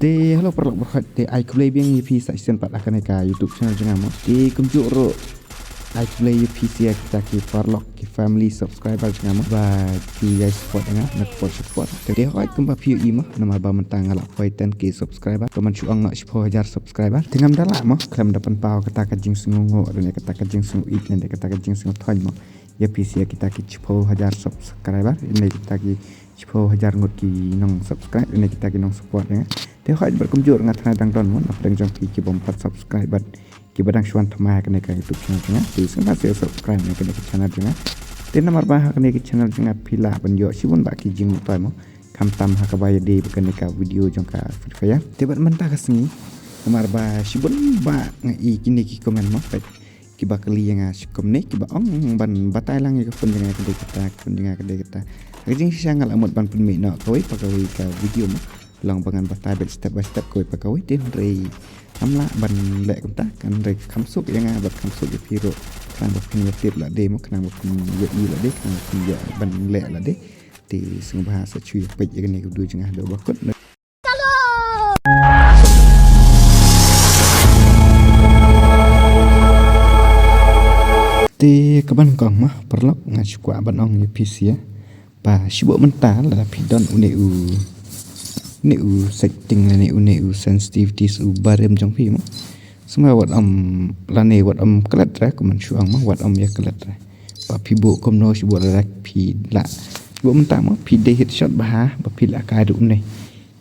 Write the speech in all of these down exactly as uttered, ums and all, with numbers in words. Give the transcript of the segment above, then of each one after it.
Te hello paralok baroh, te ai khublei biang ïa phi sa shisien pat ha kane ka YouTube channel jong nga mo. Te kumjuh ruh ai khublei ïa phi sa kita ki paralok ki family subscriber jong nga mo, ba ki ïa support ïa nga, na support support. Te hooid kumba phi ïohi mo, namar ba mynta nga la poi ten K subscriber, ka man shu ong noh shiphew hajar subscriber. Te ngam da lah mo, khlem da pynpaw kata ka jingsngewnguh, lane kata ka jingsngewieit, lane kata ka jingsngewthuh mo. Ïa phi sa kita ki shiphew hajar subscriber, lane kita ki shiphew hajar ngut ki nong subscribe, lane kita ki nong support ïa nga. Te hooid bad kumjuh ruh nga tharai dang don mo na pdeng jong phi ki bym pat subscribe bad kiba dang shu wan thymmai ha kane ka YouTube channel jong nga. Te sngewbha sa subscribe ïa kane ka channel jong nga. Te namar ba ha kane ka channel jong nga phi lah ban ïoh shibun bah ki jingmyntoi mo, khamtam ha kaba ïadei bad kane ka video jong ka Free Fire. Te bad mynta ka sngi, namar ba shibun bah nga i kine ki comment mo, peit, kiba kylli ïa nga shi kumne, kiba ong ban batai lang ïa ka phone jong nga ka dei kata, ka phone jong nga ka dei kata. Ha ka jingshisha nga la mut ban pynmih noh kawei pa kawei ka video mo, long ba ngan batai beit step by step kawei pa kawei, te hynrei ngam lah ban leh kumta, hynrei kham suk ïa nga bad kham suk ïa phi ruh. Khnang ba phin ïa tip lade mo, khnang ba phin ïa i lade, khnang ba phin ïa ban leh lade. Te sngewbha sa shu ïa peit ïa kane ka video jong nga haduh ba kut. Te kaba nyngkong mo paralok, nga shu kwah ban ong ïa phi sa ba shu bun mynta lada phi don une u, une u setting lane une u sensitivities u barim jong phi mo, sngewbha wat ym, lane wat ym klet re, kumban shu ong mo, wat ym ïa klet re. Ba phi buh kumno shu bun lada phi lah, shu bun mynta mo phi dei headshot bha ba phi lah kai da une.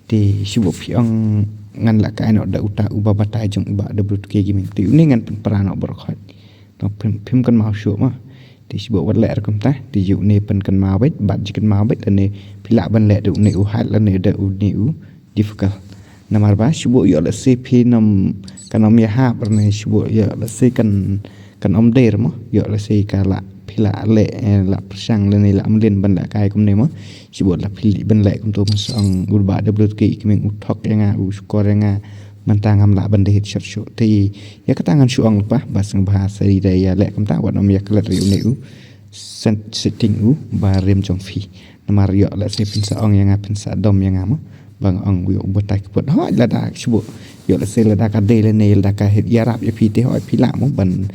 Te shu bun phi ong ngan lah kai noh da uta uba batai jong i Bah W two K Gaming. Te une ngan pynpra noh baroh khoit. Te phim, phim kynmaw shuh mo. Te shu bun wat leh re kumta. Te ïa une pynkynmaw beit, bad jingkynmaw beit, lane phi lah ban leh da une u hard lane da une u difficult. Namar ba shu bun ïoh lehse phin ym, kan ym ïahap re ne shu bun ïoh lehse kan, kan ym dei re mo. Ïoh lehse ka lah phi lah leh, eh, lah pyrshang lane lah mlien ban lah kai kumne mo. Shu bun lah phi lah ban leh kumto, ban sa ong u Bah W two K Gaming u thok ïa nga, u score ïa nga, mynta ngam lah ban dei headshot shuh. Te ïa kata ngan shu ong lypa ba sngewbha sa ïa leh kumta, wat ym ïa klet re une u sen-, setting u barim jong phi. Namar ïoh lehse phin sa ong ïa nga, phin sa dom ïa nga mo, ba nga ong ïoh u batai kput. Hooid lada shu bun, ïoh lehse lada ka dei lane lada ka ïarap ïa phi te hooid phi lah mo ban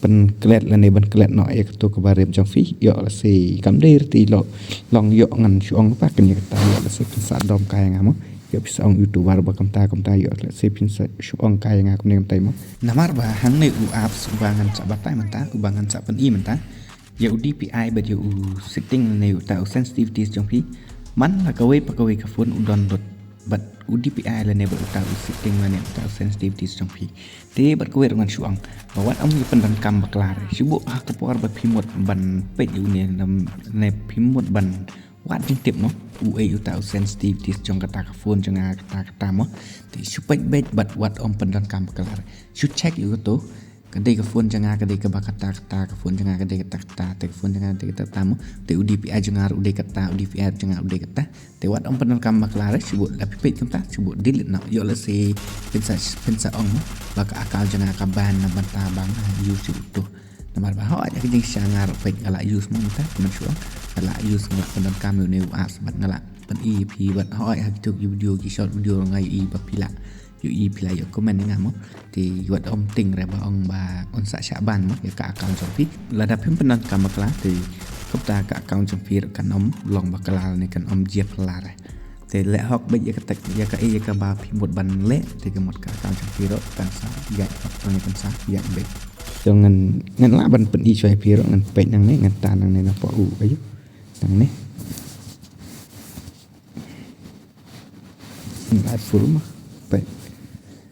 pynklet lane ban klet noh ïa kato ka barim jong phi. Ïoh lehse kam dei re te long, ïoh ngan shu ong lypa kane kata, ïoh lehse phin sa dom kai ïa nga mo. Ïoh phin sa ong YouTuber ba kumta kumta, ïoh lehse phin sa shu ong kai ïa nga kumne kumta mo. Namar ba hangne u apps uba ngan sa batai mynta, uba ngan sa pyni mynta, ïa u D P I bad ïa u setting lane uta u sensitivities jong phi. Man la kawei pa kawei ka phone u don lut bad u D P I lane bad uta u setting lane uta u sensitivities jong phi. Te bad kawei ruh ngan shu ong ba wat ym ïa pyndonkam bakla re. Shu bun ha ka por ba phi mut ban peit ïa une, ne phi mut ban wad jingtip mo, uei uta u sensitivities jong kata ka phone jong nga kata kata mo, te shu peit beit bad wat ym pyndonkam bakla re. Shu check ïa kato, ka dei ka phone jong nga ka dei kaba kata kata, ka phone jong nga ka dei kata kata, te ka phone jong nga ka dei kata kata mo, te u D P I jong nga ruh u dei kata, u D P I jong nga u dei kata. Te wat ym pyndonkam bakla re, shu bun la phi peit kumta shu bun delete noh. Ïoh lehse phin sa, phin sa ong mo ba ka account jong nga ka ban na bynta ba nga use ïa uto. Namar ba hooid ha ka jingshisha nga ruh peit nga lah use mo mynta, kumban shu ong nga lah use, nga lah pyndonkam ïa une u apps bad nga lah pyni ïa phi bad hooid ha kito ki video, ki short video ruh nga ïohi ba phi lah ïohi, phi lah ïoh comment ïa nga mo. Te wat ym tieng re ba ong ba un sa shah ban mo ïa ka account jong phi. Lada phim pyndonkam bakla te kumta ka account jong phi ruh kan ym long bakla ne kan ym jia phylla re. Te leh hok beit ïa ka tek, ïa ka, ïa kaba phi mut ban leh, te ka mut ka account jong phi ruh kan sa ïaid hok ne kan sa ïaid beit. Te ngan, ngan lah ban pyni shuwa ïa phi ruh, ngan peit nangne, ngan tan nangne na pdeng u, ayu. Nangne. Ngan ai full mo. Peit.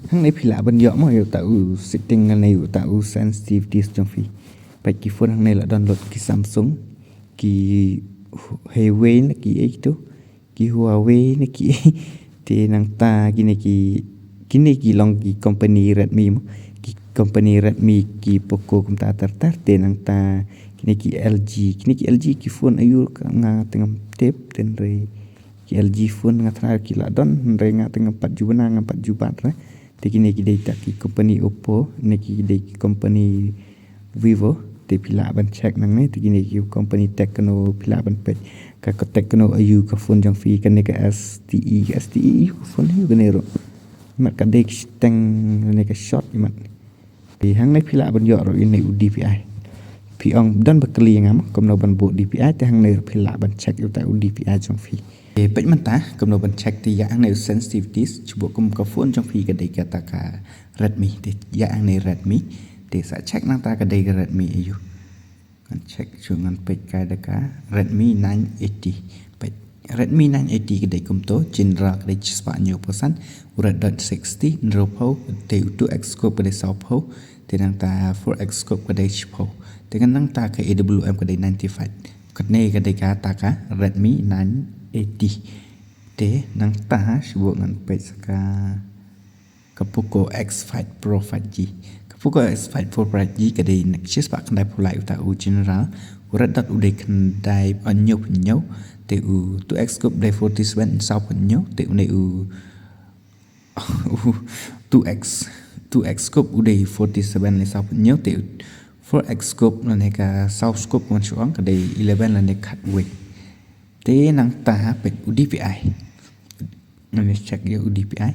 Hangne phi lah ban ïoh mo ïa uta u setting lane ïa uta u sensitivities jong phi. Peit ki phone hangne la don lut, ki Samsung, ki Huawei ne ki ei kito, ki Huawei ne ki ei. Te nangta kine ki, kine ki long ki company Redmi mo, ki company Redmi, ki Poco kumta ter ter. Te nangta kine ki L G, kine ki L G ki phone ayu ka nga te ngam tip, te hynrei ki L G phone nga tharai ki la don, hynrei nga te ngam pat ju bna, ngam pat ju bat re. Te kine ki dei ta ki company Oppo, ne ki dei ki company Vivo. Te phi lah ban check nangne, te kine ki company Tecno, phi lah ban peit ka, ka Tecno ayu ka phone jong phi, kane ka S T E, S T E ayu ka phone ayu kane ruh. Mat ka dei ka shiteng ne ka short i mat. Te hangne phi lah ban ïoh ruh ïa une u D P I. Phi ong don ba kylli ïa nga mo kumno ban buh D P I, te hangne ruh phi lah ban check ïa uta u D P I jong phi. Te peit mynta kumno ban check, te ïa hangne u sensitivities, shu buh kum ka phone jong phi ka dei kata ka Redmi, te ïa hangne Redmi, te sa check nangta ka dei ka Redmi aiu. Ngan check shu, ngan peit kai da ka Redmi nine eighty. Peit Redmi nine eighty ka dei kumto, general ka dei shispah hynñiewphew san, u red dot sixty hynriewphew, te u two x scope ka dei sawphew, te nangta four x scope ka dei shiphew, te ngan nangta ka A W M ka dei ninety-five. Kane ka dei kata ka Redmi nine eighty. Te nangta shu buh ngan peit sa ka ka Poco X five Pro five G. Ka Poco X five Pro five G ka dei shispah khyndaiphew lai uta u general. U red dot u dei khyndai, uh, hynñiewphew hynñiew. Te u two x scope dei forty-seven, sawphew hynñiew. Te une u, u two x, two x scope u dei forty-seven lane sawphew hynñiew. Te u four x scope lane ka saw scope kumne shu ong ka dei eleven lane khatwei. Te nangta peit u D P I. Ngan check ïa u D P I.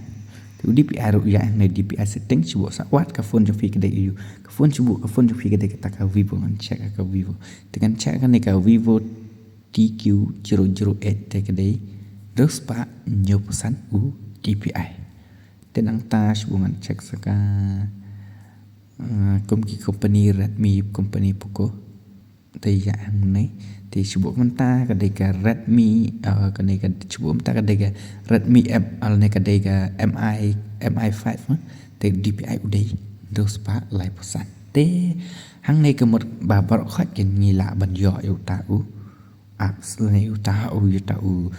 Te u D P I ruh ïa hangne D P I setting, shu buh sa wat ka phone jong phi ka dei aiu. Ka phone shu buh, ka phone jong phi ka dei kata ka Vivo, ngan check ka Vivo. Te ngan check kane ka Vivo T Q zero zero eight, te ka dei hynriew spah hynñiewphew san u D P I. Te nangta shu buh ngan check sa ka, uh, kum ki company Redmi, company Poco. Te ïa hangne, te shu buh mynta ka dei ka Redmi, uh, ka dei ka, shu buh mynta ka dei ka Redmi M, uh, ne ka dei ka M I, M I five, uh, te D P I u dei hynriew spah laiphew san. Te hangne ka mut ba baroh khoit ngi lah ban ïoh ïa uta u apps lane uta u, uta u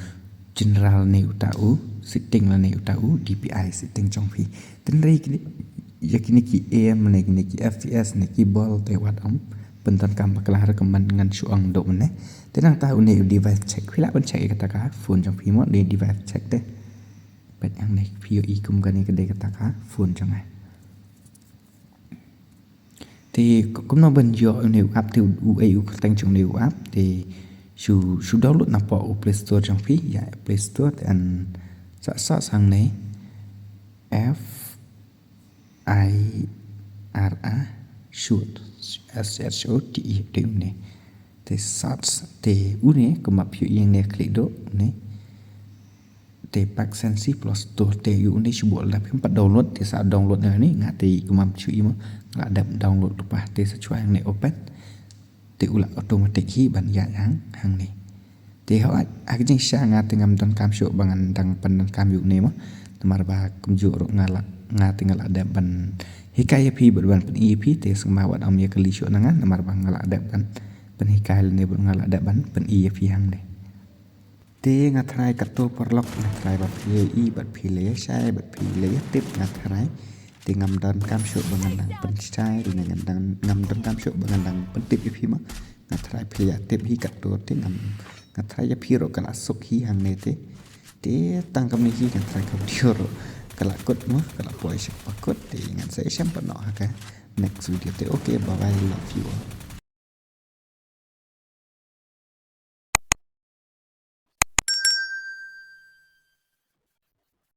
general ne uta u setting lane uta u D P I setting jong phi. Te hynrei kine, ïa kine ki aim ne kine ki F P S ne ki bol te wat ym pyndonkam bakla ruh kumban ngan shu ong duh mynne. Te nangta une u device check, phi lah ban check ïa kata ka phone jong phi mo, une device check te. Peit hangne phi ïohi kum kane ka dei kata ka phone jong nga. Te kumno ban ïoh une u app, te u, uei u kyrteng jong une u app, te shu, shu download napoh u Play Store jong phi, ïa Play Store, te yn sa, sa, sa hangne F I R A, shote, S H O T E, te une. Te search, te une, kumba phi ïohi hangne, click duh une. Te ParkSense Play Store, te ïa une shu buh lada phim pat download, te sa download na une, nga te kumba phi ïohi mo, nga la dep download lypa, te sa shuwa hangne open. Te u la automatic hi ban ïaid hang, hangne. Te hooid, ha ka jingshisha nga te ngam donkam shuh ba ngan dang pyndonkam ïa une mo. Namar ba kumjuh ruh nga la, nga te nga la dep ban hikai ïa phi bad ban pyni ïa phi, te sngewbha wat ym ïa kylli shuh na nga, namar ba nga la dep ban pynhikai lane bad nga la dep ban pyni ïa phi hangne. Te nga tharai katto paralok, nga tharai ba phi ïohi bad phi la ïa shai bad phi la ïa tip, nga tharai. Te ngam donkam shuh ba ngan dang pynshai, lane ngan dang, ngam donkam shuh ba ngan dang pyntip ïa phi mo. Nga tharai phi la ïa tip hi katto, te ngam, nga tharai ïa phi ruh ka la suk hi hangne te. Te tang kumne hi, nga tharai ka video ruh ka la kut mo, ka la poi sha kaba kut, te ngan sa ïashem pat noh ha ka next video te. Okay, bye bye, love you all.